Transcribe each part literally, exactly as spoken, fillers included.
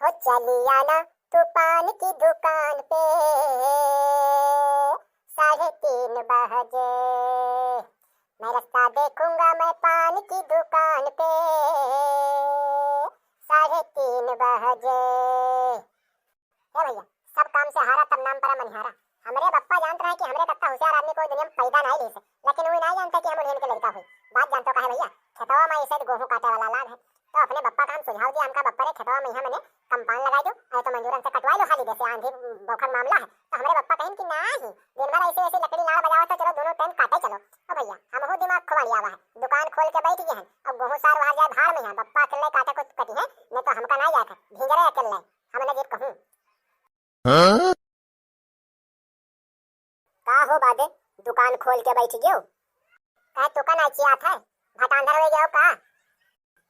ओ चलिया ना तू पान की दुकान पे, साढ़े तीन बजे। मैं रास्ता देखूंगा मैं पान की दुकान पे, साढ़े तीन बजे। ए भइया, सब काम से हारा तब नाम परा मनिहारा। हमरे बप्पा जानत रहे कि हमरे कत्ता होशियार आदमी कोई दुनिया में पैदा नाहीं भइस, लेकिन उ नाहीं जानते कि हम उन्हें के लड़का होई। बात जानतो काहे भइया, खेतवा में ऐसे गोहूँ काटे वाला लाग है, तो अपने बप्पा का हम सुझाव दिया, हमका बप्पा रे खेतवा में यहाँ मने कम्पान लगाई दो, अरे तो मजूरन से कटवाई लो हाली, जैसे आंधी बौखर मामला है। तो हमरे बप्पा कहिन कि नाहीं, दिन भर ऐसे ऐसे लकड़ी लाड़ बजावत हो, चलो दोनों टाइम काटे चलो। ओ भइया, हमहू दिमाग खुबाड़ी आवा है, दुकान खोल के बैठ गए हैं, अब गोहूँ सार वहार जाए भाड़ में है, बप्पा अकेले काटे को कटी है, नहीं तो हमका नाहीं जाए थे, भींजरे अकेले, हमने जीत कहूँ। हाँ? का हो बादे, दुकान खोल के बैठ गयो? का तुका ना चियात है? भटांदर हो गयो का?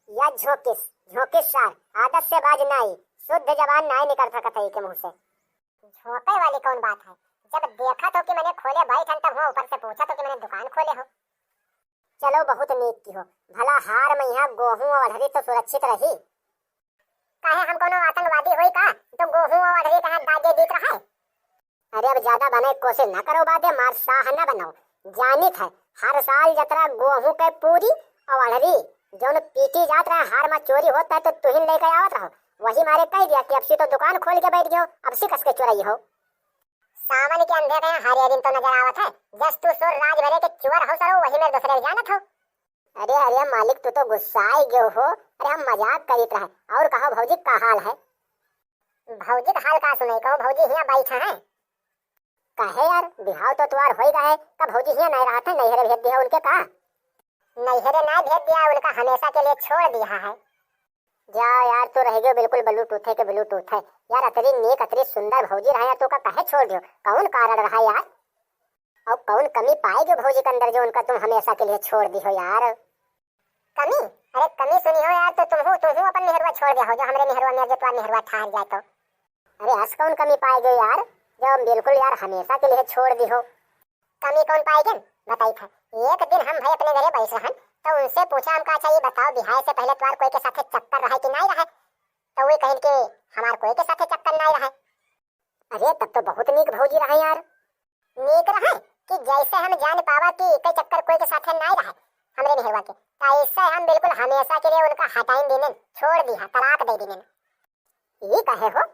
या झोंकिस, झोंकिस सार, आदत से बाज नाई, शुद्ध जबान नाई निकल सकत है के मुंह से। झोंके वाली कौन बात है? जब देखा तो कि मैंने खोले बैठन तब हुआ ऊपर से पूछा तो कि मैंने दुकान खोले हो। चलो बहुत नीक की हो, भला हार में यहाँ गोहूँ और अढ़री तो सुरक्षित रही। काहे हम कोनो आतंकवादी होई का, तो गोहूँ और अढ़री कहाँ दागे दीत रहे? अरे अब ज्यादा बने की कोशिश ना करो बादे, मार साह ना बनाओ। जानित है, हर साल जतरा गोहूँ के पूरी और अढ़री जौन पीटी जात रहे, हार में चोरी होत है तो तुहिन लेके आवत रहो। वही मारे कह दिया कि अब सी तो दुकान खोल के बैठ गयो, अब सी कस के चोरई हो। सावन के अंधेरे में हरियरिन तो नजर आवत है, जस तू सुर राज भरे के चोर हो सरो, वही में दूसरे के जानत हो। अरे, अरे, मालिक, तू तो गुस्साए गयो हो। अरे, हम मजाक करित रहे। और कहो भौजी, का हाल है? भौजी का हाल का सुनाई, कहो भौजी हियाँ बैठा है। काहे यार, बिहाव तो तुआर होई गए, का भौजी हियाँ नहीं रहत है, नैहरे भेज दिया उनके का? नैहरे ना भेज दिया, उनका हमेशा के लिए छोड़ दिया है। जाओ यार, तू रह गयो बिल्कुल ब्लूटूथ है के ब्लूटूथ है। यार, अतरी नेक, अतरी सुंदर भौजी रहा यार, तू का कहे छोड़ दियो? कौन कारण रहा यार? और कौन कमी पाए गयो भौजी के अंदर जो उनका तुम हमेशा के लिए छोड़ दी हो यार? कमी? अरे कमी सुनी हो यार, तो तुम हो, तुम हो अपन मेहरुआ छोड़ दिया हो, जो हमरे मेहरुआ में जो तुम्हारा मेहरुआ ठहर जाए तो। अरे अस कौन कमी पाए गयो यार, जो हम बिल्कुल यार हमेशा के लिए छोड़ दी हो? कमी कौन पाई गन? बताई था। एक दिन हम भाई अपने घरे बैठ रहन, तो उनसे पूछा हमका, "अच्छा ये बताओ, बिहाय से पहले तुम्हार कोई के साथे चक्कर रहे कि नहीं रहे?" तो वे कहिन कि हमार कोई के साथे चक्कर नहीं रहे। अरे तब तो बहुत नीक भौजी रहे यार। नीक रहे कि जैसे हम जान पावा कि कोई चक्कर कोई के साथे नहीं रहे हमरे मेहरवा के, तो ऐसे हम बिल्कुल हमेशा के लिए उनका हटाइन दीनेन, छोड़ दी है, तलाक दे दीनेन। ये कहे हो?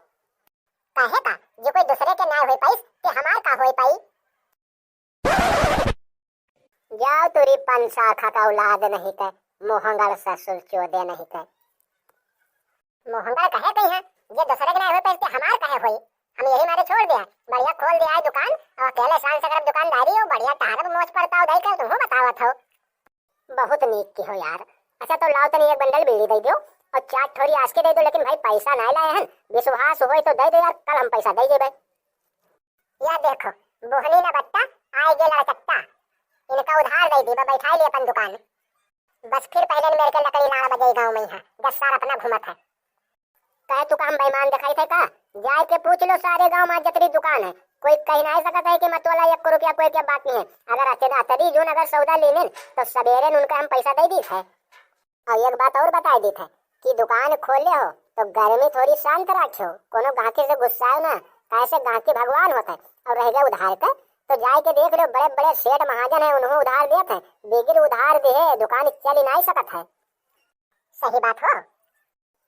कहे का? जो कोई दूसरे के ना होई पाइस, ते हमार का होई पाई? जाओ तुरी पंसा खा का औलाद नहीं ते, मोहंगड़ ससुर चोदे नहीं ते। मोहंगड़ कहे कही है, जे दूसरे के ना होई पाइस, ते हमार काहे होई? हम यही मारे छोड़ दिया, बढ़िया खोल दिया है दुकान, और अकेले शान से करब दुकानदारी हो, बढ़िया टहरब मोछ पड़ता हो, दई कर तुमहू बतावत हो। बहुत नीक की हो यार। अच्छा तो लाओ तनी एक बंडल बीड़ी दे दो और चार ठोरी आस के दे दो, लेकिन भाई पैसा नहीं लाए हैं, विश्वास होए तो दे दो यार, कल हम पैसा दे देबे। या देखो, बोहनी न बट्टा, आए गे लड़कट्टा, इनका उधार दे दी, बैठाई ले अपन दुकान। बस फिर पहले मेरे के लकड़ी लाड़ बजाई गाँव में यहाँ, जस सार अपना घूमत है। कहे तू का हम बेईमान दिखाई थे का? जाए के पूछ लो सारे गांव में जतरी दुकान है, कोई कही नहीं सकत है कि मतवाला एक रुपया कोई के बात नहीं है। अगर अतरी, अतरी जून अगर सौदा लेने तो सवेरे न उनका हम पैसा दे दी थे। और एक बात और बता दी थे कि दुकान खोले हो तो गर्मी थोड़ी शांत रखो, कोनो गाहकी से गुस्साओ ना, काहे से गाहकी भगवान होता है। और रह गए उधार का, तो जाए के देख लो, बड़े बड़े सेठ महाजन है, उन्हों उधार देते हैं, बिगर उधार दिए दुकान चल ही नहीं सकत है। सही बात हो।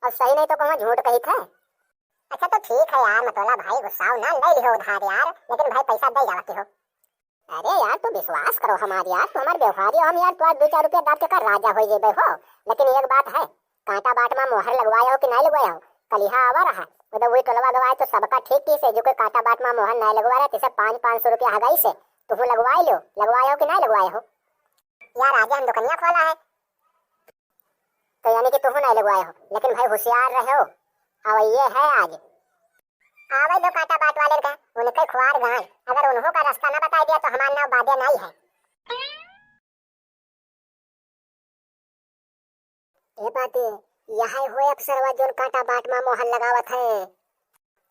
और सही नहीं तो कहूँ झूठ कही थे। अच्छा तो ठीक है यार मतोला भाई, गुस्साओ ना, ले लियो उधार यार, लेकिन भाई पैसा दे जावा हो। अरे यार तू विश्वास करो हमार यार, तू हमार व्यवहारी हो, हम यार तू दो चार रुपया दाब के का राजा हो जेबे हो। लेकिन एक बात है, कांटा बाट में मोहर लगवाया हो कि नहीं लगवाया हो? कलिहा आवा रहा, उधर वही टोलवा गवाए तो सबका ठीक ठीक से, जो कोई कांटा बाट में मोहर नहीं लगवा रहा, तिसे पाँच पाँच सौ रुपया हगाई से, तुहू लगवाए लो, लगवाया हो कि नहीं लगवाया हो? यार आज हम दुकनिया खोला है, तो यानी कि तुहू नहीं लगवाए हो, लेकिन भाई होशियार रहे हो। अब ये है आज। आवे दो कांटा बाट वाले का, उनके खुआर गांड, अगर उन्हों का रास्ता ना बताई दिया तो हमार नाव बादे नहीं है। ए बाटे, यह है होए अफसरवा जोन कांटा बाट मा मोहर लगावत है।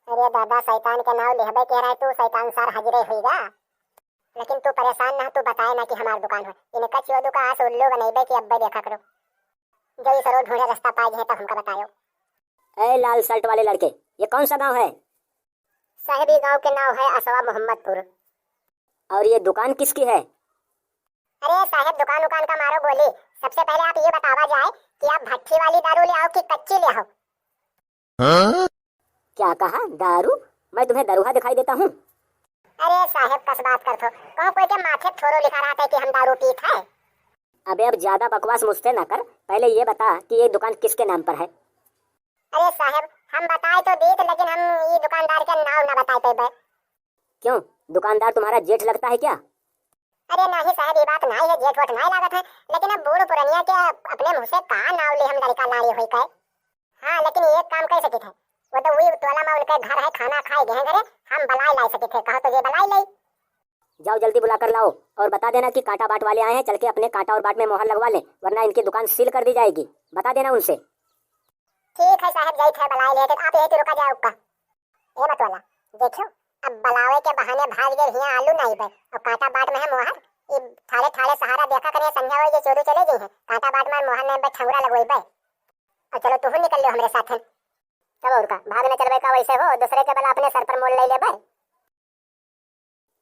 अरे दादा, शैतान के नाव लेहबे के रहे तू, शैतान सार हाजिरे होइगा। लेकिन तू परेशान ना, तू बताए ना कि हमार दुकान हो। इनका चियो दुका आस उल्लू बनैबे कि अब्बे देखा करो। जो ई सरो ढूंढे रास्ता पाए गए तो हमका बतायो। ए लाल शर्ट वाले लड़के, ये कौन सा गांव है? साहेब, ये गांव के नाव है असवा मोहम्मदपुर। और ये दुकान किसकी है? अरे साहेब, दुकान उकान का मारो गोली। सबसे पहले आप ये बतावा जाए कि आप भट्ठी वाली दारू ले आओ कि कच्ची ले आओ? हाँ? क्या कहा? दारू? मैं तुम्हें दरुहा दिखाई देता हूँ? अरे साहेब, कस बात करत हो? कहूँ कोई के माथे थोरो लिखा रहत है कि हम दारू पीत है? अबे अब ज्यादा बकवास मुझसे ना कर, पहले ये बता कि ये दुकान किसके नाम पर है? अरे साहेब, हम बताए तो दीत, लेकिन हम ई दुकानदार के नाव ना बताए पइबे। क्यों, दुकानदार तुम्हारा जेठ लगता है क्या? अरे नाही साहेब, ई बात नाही है, जेठ वेठ नाही लागत है, लेकिन अब बूढ़ पुरनिया के अपने मुँह से का नाव ले हम लड़का लाड़ी होई के। हाँ, लेकिन एक काम कर सकित है, वो तो वही टोला में उनके घर है, खाना खाए गए हैं घरे, हम बलाई लाई सकित है, कहो तो ये बलाई लाई। जाओ जल्दी बुला कर लाओ और बता देना कि कांटा बाट वाले आए हैं, चल के अपने कांटा और बाट में मोहर लगवा लें, वरना इनकी दुकान सील कर दी जाएगी। बता देना उनसे। ठीक है साहेब, जाइत है बलाई लेते, आप यही रुका जाओ का। ए मतवाला, देखियो, अब बलावे के बहाने भाग गए हियाँ आलू नाई बे, और कांटा बाट में है मोहर, ई ठाड़े ठाड़े सहारा देखा करिए, संझा होई जे चोरू चले गई है, कांटा बाट में मोहर नहीं बे, ठंगुरा लगवाई बे। और चलो तुहू निकल लो हमरे साथ। तब और का, भाग न चलबे का वैसे हो, दूसरे के बला अपने सर पर मोल ले लेबे।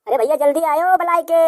अरे भैया जल्दी आयो बलाई के।